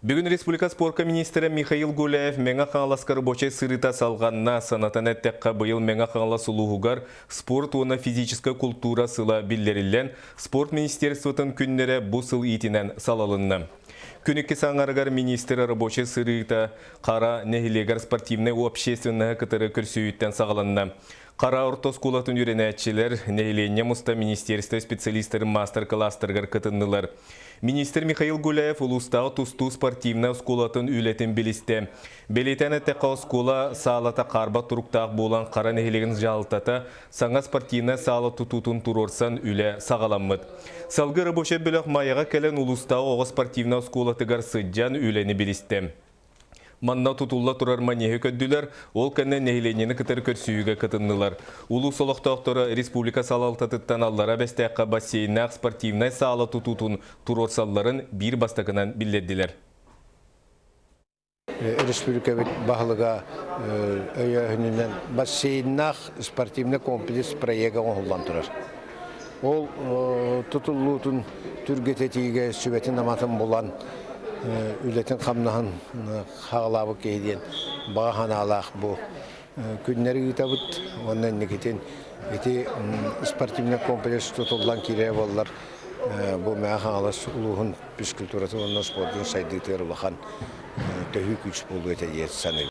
Бүгүн республика спорка министрэ Михаил Гуляев Мэҥэ Хаҥаласка рабочай сырыыта салҕанна. Санатан эттэххэ, быйыл Мэҥэ Хаҥалас улууһугар спорт уонна физическэй култуура сыла биллэриллэн, спорт министерствотын күннэрэ бу сыл иитинэн салалынна. Күн иккис аҥарыгар министр рабочай сырыыта Хара нэһилиэгэр спортивнай общественноһы кытары көрсүһүүттэн саҕаланна. Хара орто оскуолатын үөрэнээччилэр, нэһилиэнньэ муста министерство специалистарын маастар-кылаастарыгар кытыннылар. Министр Михаил Гуляев улуустааҕы тустуу спортивнай оскуолатын үлэтин билистэ. Бэлиэтээн эттэххэ, оскуола саалата хаарбах туруктаах буолан Хара нэһилиэгин дьаһалтата саҥа спортивнай саала тутуутун туруорсан үлэ саҕаламмыт. Салгыы рабочай бөлөх Майаҕа кэлэн улуустааҕы оҕо спортивнай оскуолатыгар сылдьан үлэни билистэ. Манна тутулла турар манеһы көрдүлэр, ол кэннэ нэһилиэнньэни кытары көрсүһүүгэ кытыннылар. Улуус олохтоохторо республика салалтатыттан Аллара Бэстээххэ бассейннаах спортивнай саала тутуутун туруорсалларын биир бастакынан биллэрдилэр. Республикабыт баһылыга өйөөһүнүнэн бассейннаах спортивный комплекс проега оҥоһуллан турар. Ол тутуллуутун түргэтэтиигэ сүбэтин-аматын булан, үлэтин-хамнаһын хаҕалаабыт киһи диэн баҕа санаалаах бу күннэри ыытабыт уонна инникитин ити спортивный комплекс тутуллан киирэрэ буоллар бу Мэҥэ Хаҥалас улууһун физкультуратын уонна спордун сайдыытыгар улахан төһүү күүс буолуо этэ диэн саныыбын.